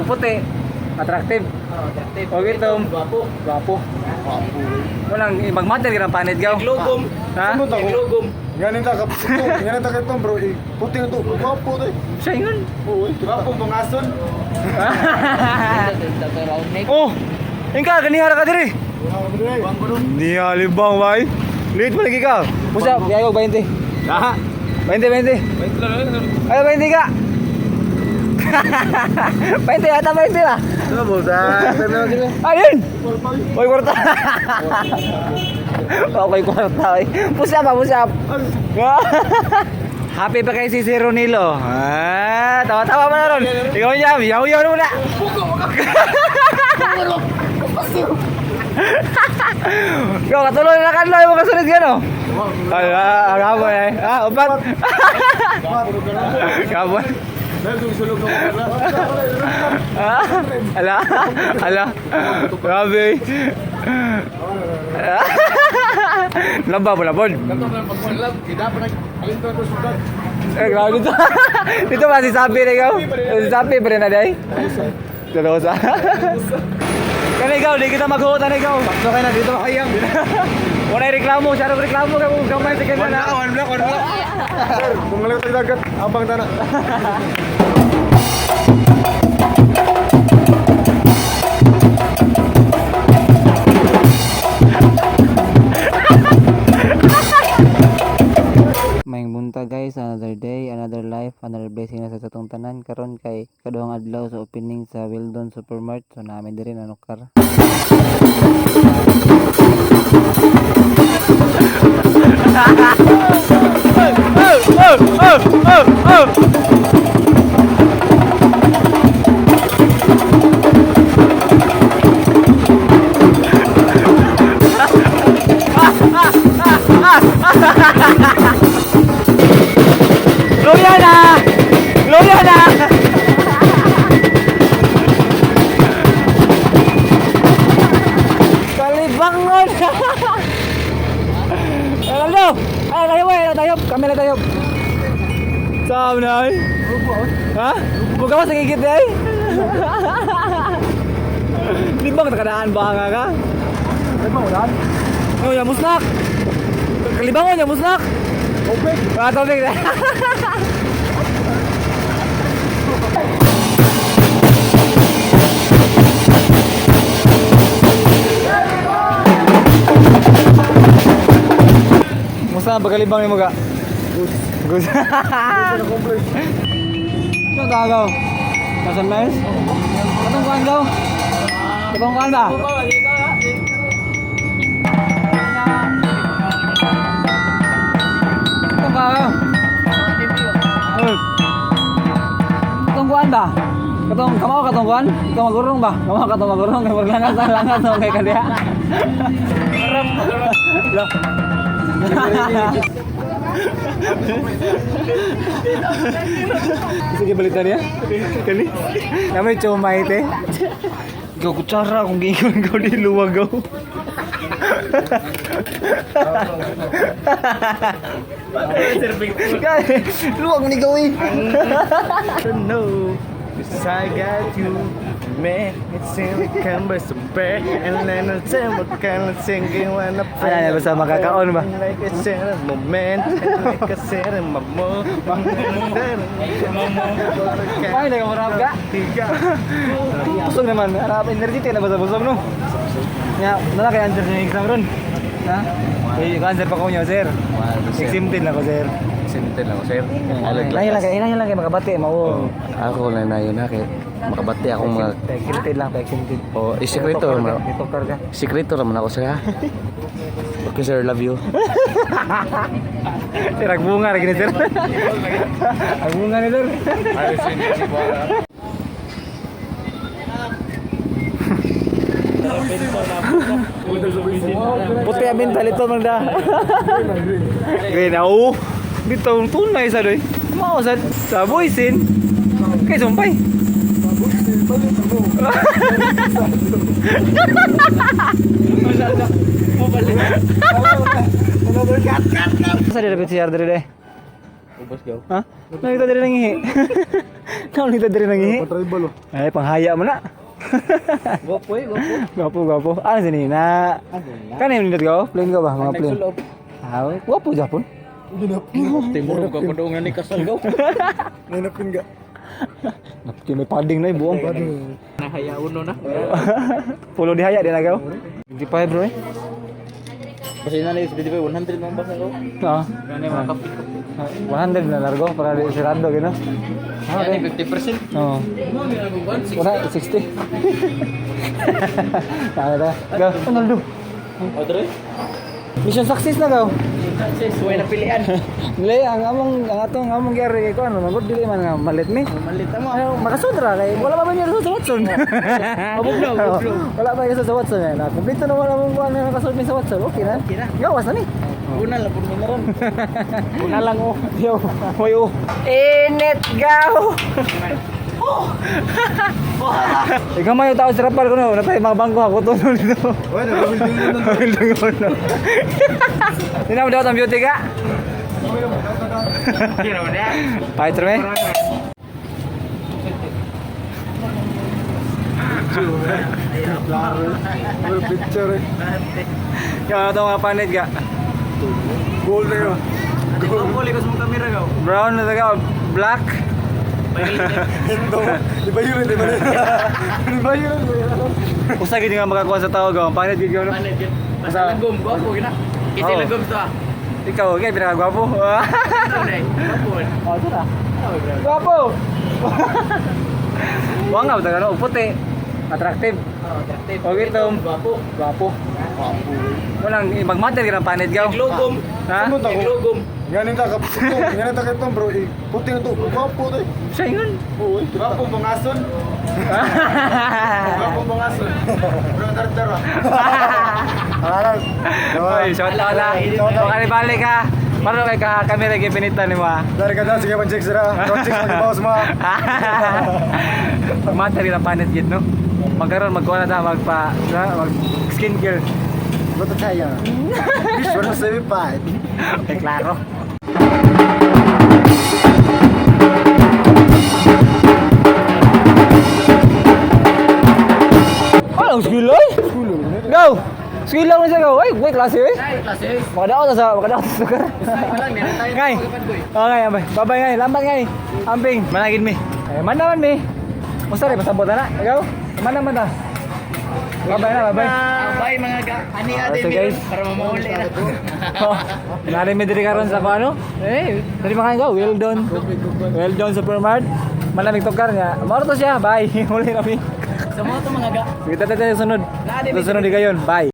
Puti. Attractive. Oh, attractive. Okay, Tom. Gwapo. Gwapo. Walang magmatter ka ng panit gaw. Naglugom. Ha? Ano ta ko? Naglugom. Ganin ta ka puto, ganin ta ka itong bro, eh, puti na to, gwapo to eh. Siya ingon. Oo, eh. Gwapo bungason. Round neck. Oh! Ingka, ganihara ka diri. Niya libang bay. Late pa lagi ka. Pusa, biyayo 20. Ha? 20, 20. Ay, 20 ka. 20 ata 20 lah. Ano ba? Ayun. Oy, kwarta. Okay, kwarta. Oy. Push up, ah, push up. Happy pa kay si Sir Ronilo. Ah, tawa-tawa mo na ron. Ikaw niya, yaw-yaw na muna. Ikaw, katuloy na kanlo, yung mga kasunod yan, oh. Ay, ah, gabon eh. Ah, upat. Gabon. Ah, ala, ala. Grabe. Laba mo labon. Eh, grabe dito. Dito ba si Sabi na ikaw? Si Sabi pa rin na day? Dalawa sa. Kaya ikaw, di kita maghuot na ikaw. Sakto kayo na dito makayang. Wala reklamo, siya rin reklamo kay kung gamay sa kanya na. One block, one block. Sir, kung malayo tayo dagat, abang tana. Maayong buntag guys, another day, another life, another blessing na sa atong tanan karon kay kaduhang adlaw sa opening sa Wildon Supermart, so namin diri nanukar. Oh, oh, oh, oh. Gloria na! Gloria na! Kalibangon! Ronaldo! Ay, tayo, ay, tayo. Kami na tayo. Saan na ay? Ha? Buka mo sa gigit ay? Libang nakadaan ba nga ka? Libang ulan? Oh, ya musnak. Kalibangon ya musnak. Tubig. Ah, tubig. Musta ang pagkalibang ni mo ka? Good. Good. Accomplish. Ano tagaw? Masan mais? Katong kuan gaw? Katong kuan ba? Katong kuan gaw? Uy. Katong kuan ba? Katong kamao katong kuan? Ikaw magurong ba? Kamao katong magurong kay maglangas ang langas no kay kadiha. Lo. Sige balitan niya. Kani. Namay chumay te. Ikaw kutsara kung giingon ko di luwag gaw. Luwag ni gawi. No, 'cause I got you. Man, it's in the cumbersome bear. And then I'll tell what kind of singing when I Ay, ay, basta makakaon ba? Like a certain moment, like a certain moment. Ay, nagkamurap ka? Busog naman. Harap energy na ba sa busog no? Ya, nala kay answer niya exam ron. Ha? Eh, answer pa ko niya, sir. Exempted na ko, sir. Exempted lang ako, sir. Lahi lang kay, lahi lang kay makabati mao. Ako na na yun ha, kay makabati akong mga. Exempted lang, pa-exempted. Oh, eh, sekreto naman ako. Itokar ka. Sekreto naman ako, sir, ha? Okay, sir, love you. Sir, agbunga lagi ni sir. Agbunga ni sir. Puti ang mental ito magda. Green ako. Dito ang tunay sa doy. Mao sa sa boysin. Kay sumpay. Sa diri PCR diri de. Ubos, go. Ha? Nakita diri nangihi. Kaon nito diri nangihi. Tribal oh. Ay, panghaya mo na. Gwapo eh, gwapo. Gwapo, gwapo. Ano si Nina? Kanin nindot ko? Plane ko ba? Mga plane. Ah, gwapo Japon. Timur ka padungan ni kasal gaw. Ninapin ka. Napkin may padding na eh, buong. Nahaya uno na. Pulo di haya di na gaw. 25 bro eh. Basta na lang 75 100 man basta gaw. Oo. Kani mga kape. 100 na largo para di sirado gino. Ah, okay. 50%. Oo. Mo mi lang Wala, 60. Tama na. Go, Ronaldo. Odre. Mission success na gaw. Success way na pilian. Dili ang among ang atong among gyari kay kuan magud dili man nga malit mi. Malit mo. Ay, makasudra kay wala pa man niya sa Watson. Mabugnaw, mabugnaw. Wala pa niya sa Watson eh. Na kompleto na wala mong kuan na nakasulod mi sa Watson. Okay na. Okay na. Gawas na ni. Una lang pud ron. Una lang oh. Yo, hoy oh. Init gaw. Ikaw man yung tao sa rapal ko no, natay mga bangko ako to dito. Uy, nag-building mo nun. Building ko no. Hindi na mo dapat ang beauty ka. Pahit me. Klaro. Puro picture eh. Yung ano to mga panit ka. Gold na yun. Gwapo likos mong kamera gaw. Brown na taga, black. Ito. Di ba yun? Di ba yun? Di ba yun? Usa gid nga makakuha sa tao gaw. Panit gid gaw no. Palit yun. Basta lagom gwapo gina. Kasi Oo. lagom to ah. Ikaw, okay, pinakagwapo. Ito na eh. Gwapo. Oh, ito na. Gwapo. Wa nga taga no, puti. Attractive. Oh, attractive. Okay, Tom. Gwapo. Gwapo. Walang magmater ka ng panit gaw. Logom. Ha? Ano ta ko? Logom. Ganin ta ka. Ganin ta kitong bro. Eh, Puti na to. Gwapo to eh. Siya yun. Oo, eh. Gwapo bangason. Gwapo bangason. Bro, tartar ah. Aral. Oy, shout out ah. Baka balik ka. Para kay ka kamera gipinitan ni mo ah. Dari ka na, sige pan-check sira. Check sa bawas mo. Mater ka ng panit gid no. Magkaroon magkuha na ta magpa na, mag skincare. Bato tayo. Wish 175. Eh klaro. Ano, skill oy? Go! Skill lang siya go. Ay, wait, klase eh. Ay, klase. Makadaot na sa, makadaot sa sukar. Wala, meron tayo. Ngay. Okay, abay. Babay ngay, lambat ngay. Amping, managin mi. Eh, man naman mi. Musta rin, pasabot na na. Ikaw? Man naman ta. Babay na, babay. Bye mga ga. Ani Ah, ate so guys. para mamauli na. Oh, nari mi diri karon sa ano? Eh, diri makain ka. Well done. Well done Supermart. Malamig tokar niya. Mao to siya. Bye. Muli kami. Sa mga to mga ga. Sige, tayo sunod. Naa, di, Sunod di kayon. Bye.